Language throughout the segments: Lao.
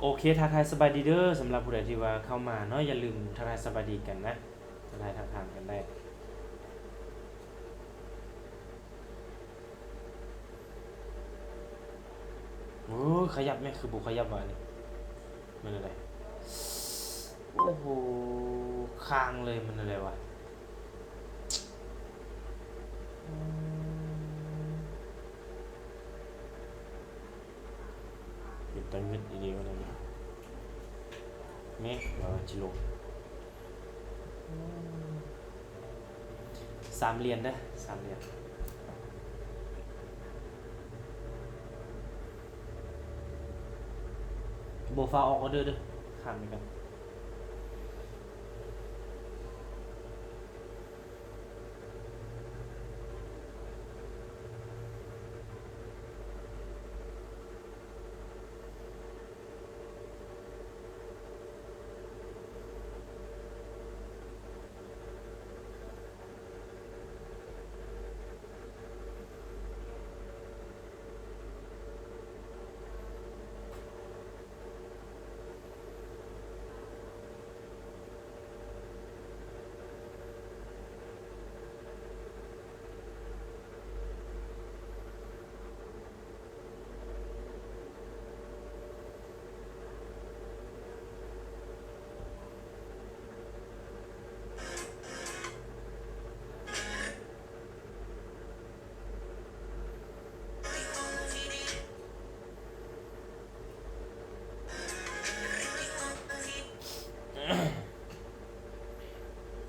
ໂອເຄ ທັກທາຍສະບາຍດີເດີ ສຳລັບຜູ້ໃດທີ່ວ່າເຂົ້າມາເນາະ ຢ່າລືມທັກທາຍສະບາຍດີກັນນະ ທັກທາຍທັກຖາມກັນໄດ້. ໂອ້ ຂະຫຍັບແມ່ ຄືບໍ່ຂະຫຍັບວະອັນນີ້ ແມ່ນແນວໃດ? ໂອ້ໂຫ ຄ້າງເລີຍ ແມ່ນແນວໃດວະ? ອືມ ເປັນຕາງຶດອີ່ຫຼີວ່າແນວນີ້ ແມ່ນວ່າຊິລົງ. ສາມຫຼຽນເດີ ສາມຫຼຽນ ບໍ່ຟ້າວອອກອໍເດີເດີ ຂ້າມໄປກ່ອນ.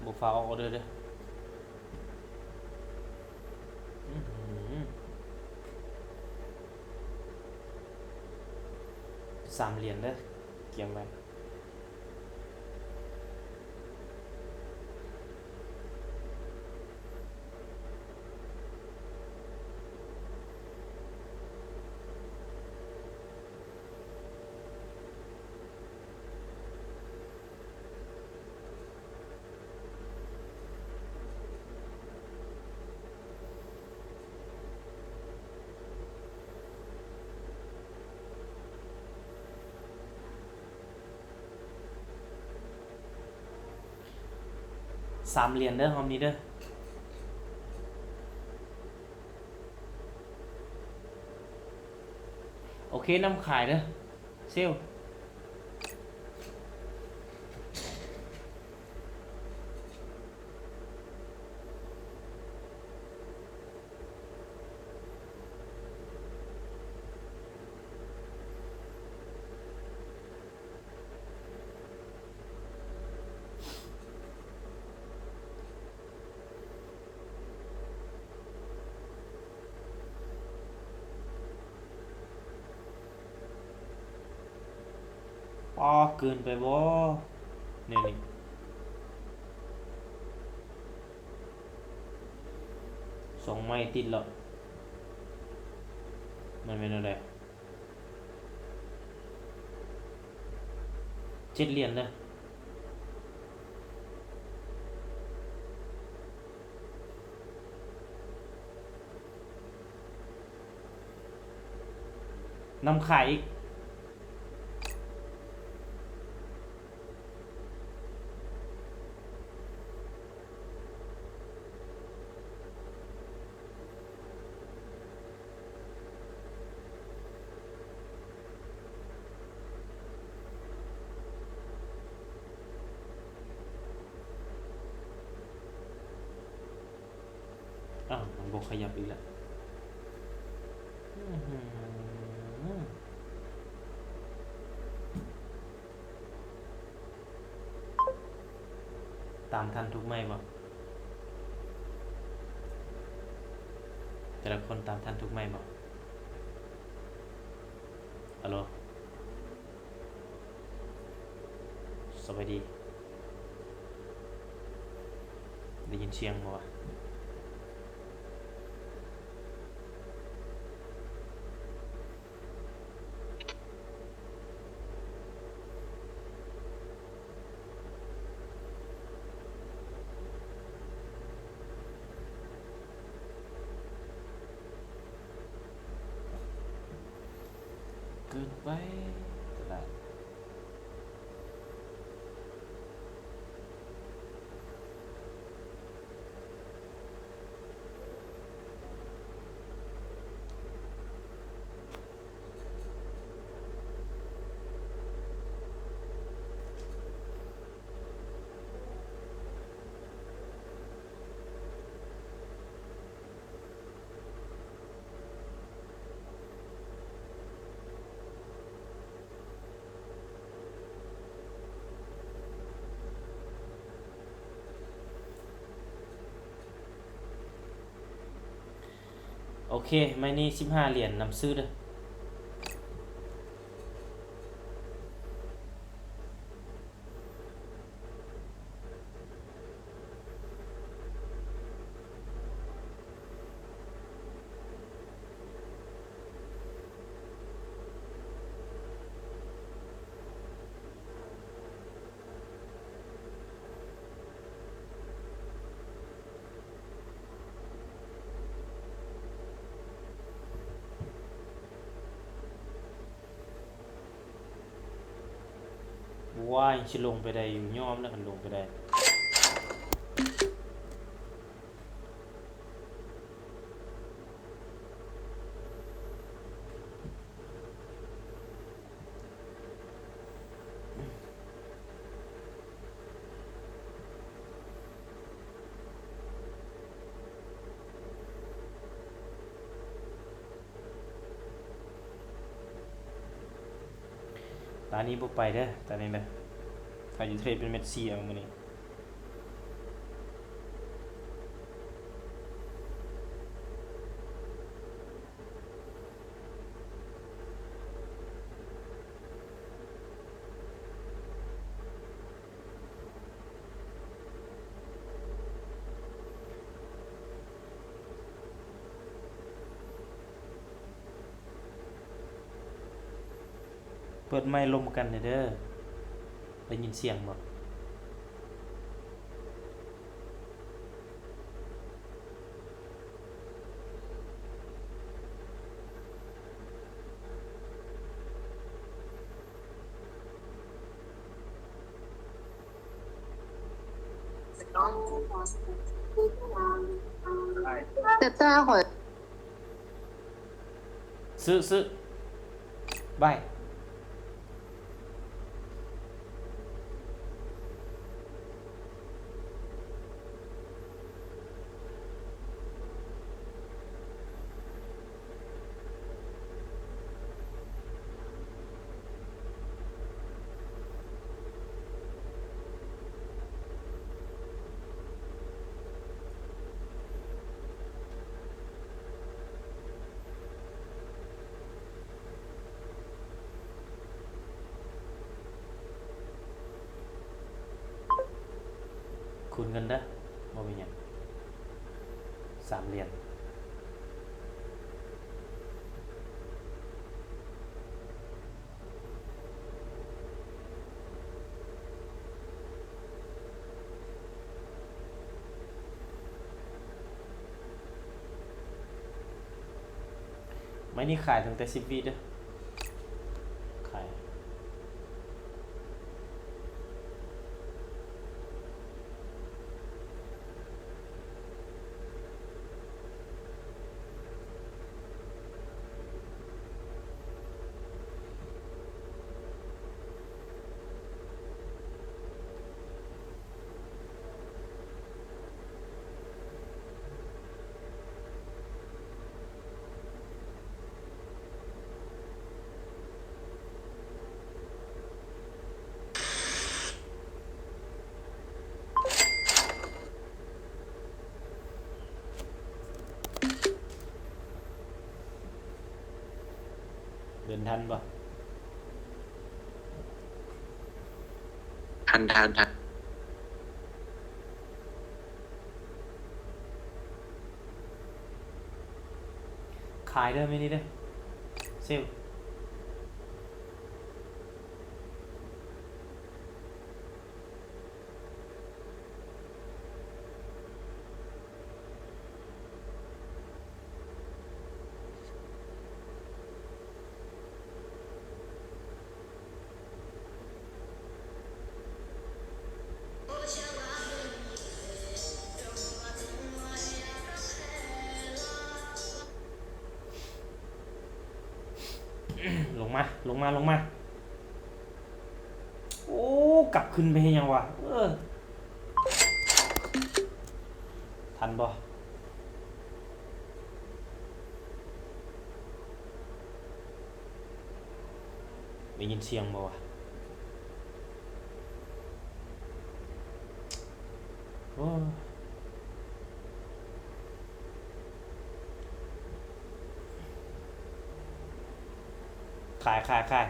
ບໍ່ຟ້າວອອກອໍເດີເດີ ອືຫື ສາມຫຼຽນເດີ ກຽມໄວ້. ສາມຫຼຽນເດີ ຮອບນີ້ເດີ ໂອເຄ ນຳຂາຍເດີ ເຊວ. ປ້າ ເກີນໄປບໍ່ ແນວນີ້ ສອງໄມ້ຕິດແລ້ວ ມັນແມ່ນແນວໃດ? ເຈັດຫຼຽນເດີ ນຳຂາຍອີກ. ອ້າວ ມັນບໍ່ຂະຫຍັບອີກແລ້ວ ອືຫື ຕາມທັນທຸກໄມ້ບໍ່? ແຕ່ລະຄົນຕາມທັນທຸກໄມ້ບໍ່? ອາໂລ ສະບາຍດີ ໄດ້ຍິນສຽງບໍ່ວະ? ເກີນໄປຕະຫຼາດ. ໂອເຄ ໄມ້ນີ້ສິບຫ້າຫຼຽນ ນຳຊື້ເດີ້. ວ້າຍ ຊິລົງໄປໄດ້ຢູ່ ຍອມແລ້ວ ຄັນລົງໄປໄດ້. ຕານີ້ບໍ່ໄປເດີ້ ຕານີ້ນະ ຂ້າຢູ່ເທຣດເປັນເມັດສີ່ເອົາມື້ນີ້. ເປີດໄມລົມກັນແດ່ເດີ້ ໄດ້ຍິນສຽງບໍ່? ແຕ່ຕາຂ້ອຍ ຊື້ ຊື້ ບາຍ. ຄູນເງິນເດີ້ ບໍ່ມີຫຍັງ ສາມຫຼຽນ. ໄມ້ນີ້ຂາຍຕັ້ງແຕ່ສິບວິເດີ້ ຂາຍ. ເດີນທັນບໍ່? ທັນ ທັນ ທັນ. ຂາຍເດີ້ ມື້ນີ້ເດີ້ ເຊວ. ລົງມາ ລົງມາ ລົງມາ. ໂອ້ ກັບຂຶ້ນໄປເຮັດຫຍັງວະ? ເອີ ທັນບໍ່? ໄດ້ຍິນສຽງບໍ່ວະ? ໂອ້. ຂາຍ ຂາຍ ຂາຍ.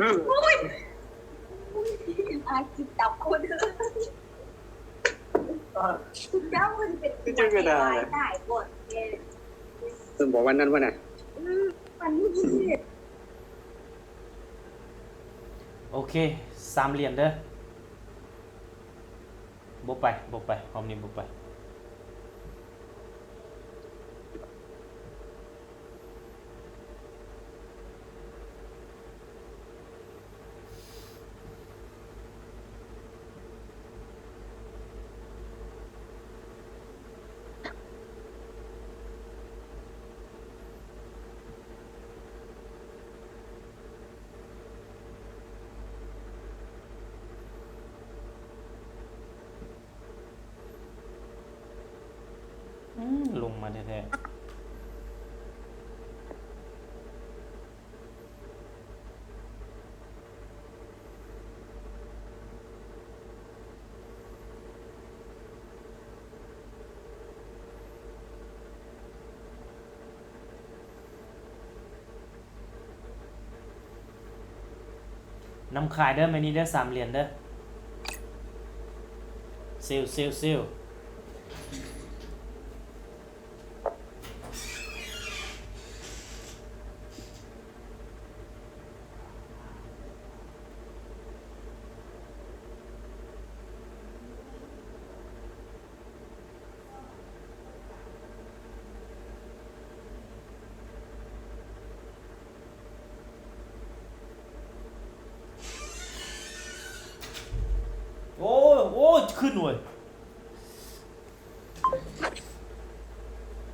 ອືມ ໂອ້ຍ ອາ ກິນຕັບຄົນເດີ ເຈົ້າມັນເປັນ ຄືຈັ່ງກະດາຍ ຕາຍ ຕາຍ ບໍ່ແກ່ ເພິ່ນບອກວ່ານັ້ນວ່ານະ ອືມ ມັນ ໂອເຄ ສາມຫຼຽນເດີ. ບໍ່ໄປ ບໍ່ໄປ ຮອບນີ້ບໍ່ໄປ. ອືມ ລົງມາແທ້ໆ. ນຳຂາຍເດີ ແມ່ນີ້ເດີ ສາມຫຼຽນເດີ ເຊວ ເຊວ ເຊວ. ໂອ້ຍ ໂອ້ຍ ຂຶ້ນເວີຍ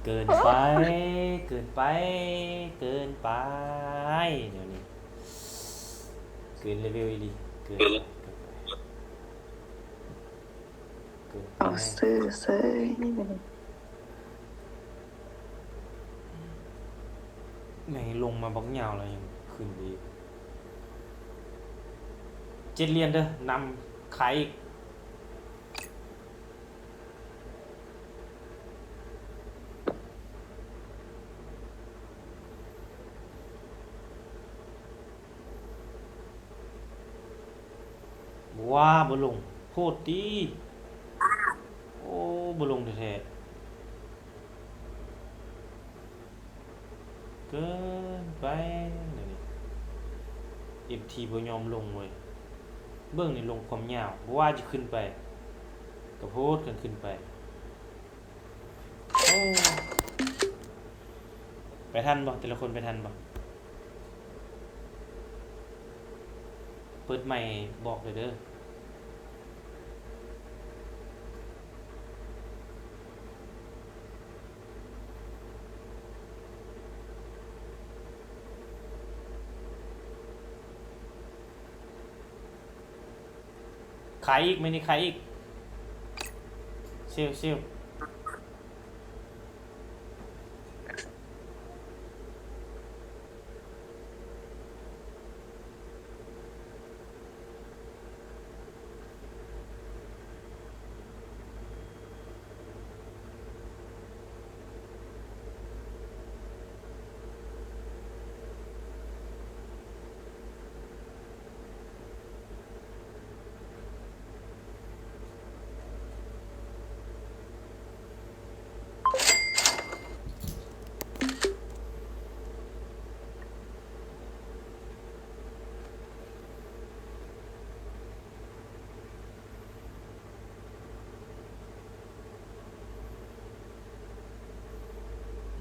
ເກີນໄປ ເກີນໄປ ເກີນໄປ ແນວນີ້ ເກີນເລເວວອີ່ຫຼີ ເກີນໄປ ເກີນໄປ. ເອົາຊື່ເສີຍນີ້ ແມ່ງລົງມາບັກຍາວແລ້ວຍັງຂຶ້ນໄປອີກ ເຈັດຫຼຽນເດີ ນຳຂາຍອີກ. ວ້າ ບໍ່ລົງ ໂພດຕິ ໂອ້ ບໍ່ລົງແທ້ໆ ເກີນໄປ ແນວນີ້ ເອັຟທີ ບໍ່ຍອມລົງເວີຍ ເບິ່ງນີ້ລົງຄວາມຍາວ ບໍ່ວ່າຈະຂຶ້ນໄປ ກະໂພດກັນຂຶ້ນໄປ. ໂອ້ ໄປທັນບໍ່? ແຕ່ລະຄົນໄປທັນບໍ່? ເປີດໄມບອກເດີ. ຂາຍອີກ ມື້ນີ້ຂາຍອີກ ເຊວ ເຊວ.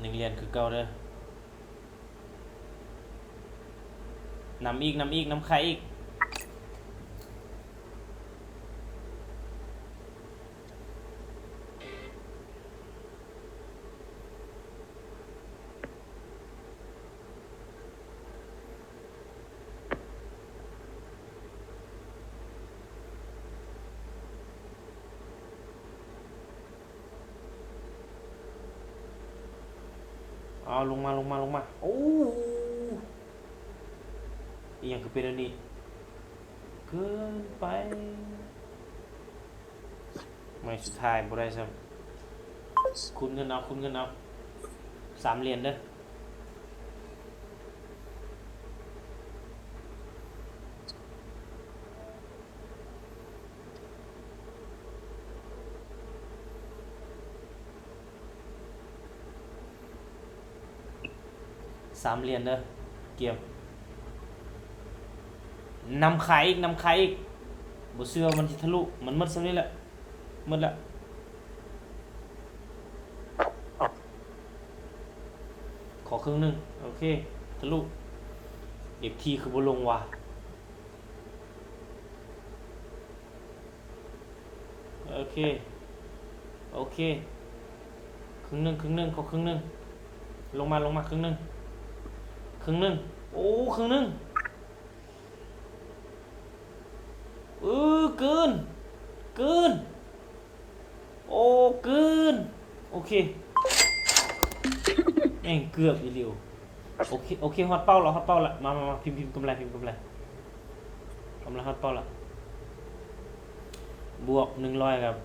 ໜຶ່ງຫຼຽນຄືເກົ່າເດີ. ນຳອີກ ນຳອີກ ນຳຂາຍອີກ. ເອົາ ລົງມາ ລົງມາ ລົງມາ. ໂອ້ ອີ່ຫຍັງຄືເປັນແນວນີ້? ເກີນໄປ. ໄມ້ສຸດທ້າຍບໍ່ໄດ້ຊ້ຳ. ຄູນເງິນເອົາ ຄູນເງິນເອົາ. ສາມຫຼຽນເດີ້. ສາມຫຼຽນເດີ້ ກຽມ. ນຳຂາຍອີກ ນຳຂາຍອີກ. ບໍ່ເຊື່ອວ່າມັນຊິທະລຸ. ມັນໝົດສ່ຳນີ້ແຫຼະ. ໝົດລະ. ຂໍເຄິ່ງໜຶ່ງ. ໂອເຄ ທະລຸ. ເອັຟທີ ຄືບໍ່ລົງວະ? ໂອເຄ ໂອເຄ ເຄິ່ງໜຶ່ງ ເຄິ່ງໜຶ່ງ ຂໍເຄິ່ງໜຶ່ງ. ລົງມາ ລົງມາ ເຄິ່ງໜຶ່ງ ເຄິ່ງໜຶ່ງ. ໂອ້ ເຄິ່ງໜຶ່ງ. ເອີ ເກີນ ເກີນ. ໂອ້ ເກີນ. ໂອເຄ ແມ່ງເກືອບອີ່ຫຼີ. ໂອເຄ ໂອເຄ ຮອດເປົ້າລະ ຮອດເປົ້າລະ. ມາ ມາ ມາ ພິມ ພິມກຳໄລ ພິມກຳໄລ. ກຳໄລຮອດເປົ້າລະ. ບວກໜຶ່ງຮ້ອຍກັບ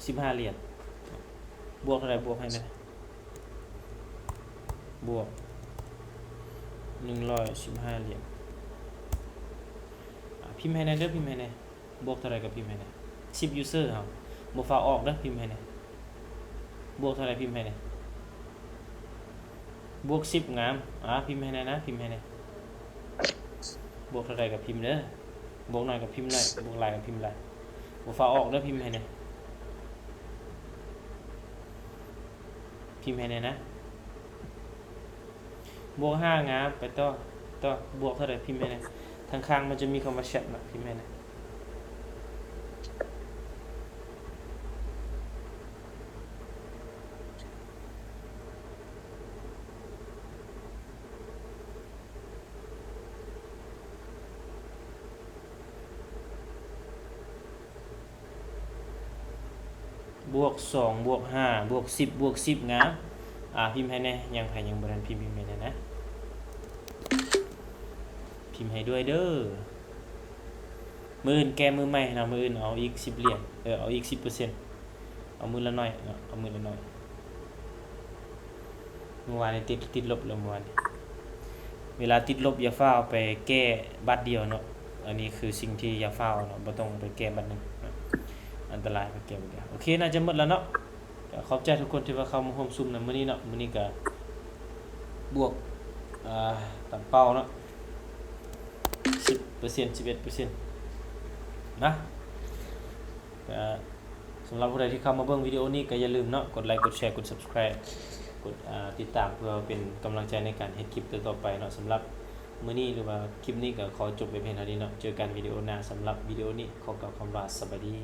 ສິບຫ້າຫຼຽນ. ບວກເທົ່າໃດ? ບວກໃຫ້ແດ່. ບວກໜຶ່ງຮ້ອຍສິບຫ້າຫຼຽນ. ອາ ພິມໃຫ້ແດ່ເດີ້ ພິມໃຫ້ແດ່. ບວກເທົ່າໃດກໍພິມໃຫ້ແດ່. ສິບຢູເຊີເຮົາ ບໍ່ຟ້າວອອກເດີ້ ພິມໃຫ້ແດ່. ບວກເທົ່າໃດ? ພິມໃຫ້ແດ່. ບວກສິບ ງາມ. ອາ ພິມໃຫ້ແດ່ນະ ພິມໃຫ້ແດ່. ບວກເທົ່າໃດກໍພິມເດີ້. ບວກໜ້ອຍກໍພິມໜ້ອຍ ບວກຫຼາຍກໍພິມຫຼາຍ. ບໍ່ຟ້າວອອກເດີ້ ພິມໃຫ້ແດ່. ພິມໃຫ້ແດ່ນະ. ບວກຫ້າ ງາມ. ໄປຕໍ່ ຕໍ່. ບວກເທົ່າໃດ? ພິມໃຫ້ແດ່. ທາງຂ້າງມັນຈະມີຄຳວ່າແຊັດນະ ພິມໃຫ້ແດ່. ບວກສອງ ບວກຫ້າ ບວກສິບ ບວກສິບ ງາມ. ອາ ພິມໃຫ້ແດ່. ຍັງໃຜຍັງບໍ່ທັນພິມ ພິມໃຫ້ແດ່ນະ. ພິມໃຫ້ດ້ວຍເດີ້. ມື້ອື່ນແກ້ມືໃໝ່ເນາະ ມື້ອື່ນເອົາອີກສິບຫຼຽນ ເອີ ເອົາອີກສິບເປີເຊັນ. ເອົາມື້ລະໜ້ອຍເນາະ ເອົາມື້ລະໜ້ອຍ. ມື້ວານນີ້ຕິດ ຕິດລົບແລ້ວມື້ວານນີ້. ເວລາຕິດລົບຢ່າຟ້າວໄປແກ້ບັດດຽວເນາະ. ອັນນີ້ຄືສິ່ງທີ່ຢ່າຟ້າວເນາະ ບໍ່ຕ້ອງໄປແກ້ບັດໜຶ່ງເນາະ ອັນຕະລາຍໄປແກ້ບັດດຽວ. ໂອເຄ ໜ້າຈະໝົດແລ້ວເນາະ. ກໍຂອບໃຈທຸກຄົນທີ່ວ່າເຂົ້າມາຮ່ວມຊຸມໃນມື້ນີ້ເນາະ. ມື້ນີ້ກໍບວກ ອ່າ ຕາມເປົ້າເນາະ ສິບເປີເຊັນ ສິບເອັດເປີເຊັນນະ. ກໍສຳລັບຜູ້ໃດທີ່ເຂົ້າມາເບິ່ງວິດີໂອນີ້ ກໍຢ່າລືມເນາະ ກົດໄລ ກົດແຊ ກົດ Subscribe ກົດ ອ່າ ຕິດຕາມ ເພື່ອເປັນກຳລັງໃຈໃນການເຮັດຄລິບຕໍ່ໆໄປເນາະ. ສຳລັບມື້ນີ້ ຫຼືວ່າຄລິບນີ້ ກໍຂໍຈົບໄວ້ພຽງເທົ່ານີ້ເນາະ. ເຈີກັນວິດີໂອໜ້າ. ສຳລັບວິດີໂອນີ້ ຂໍກ່າວຄຳວ່າສະບາຍດີ.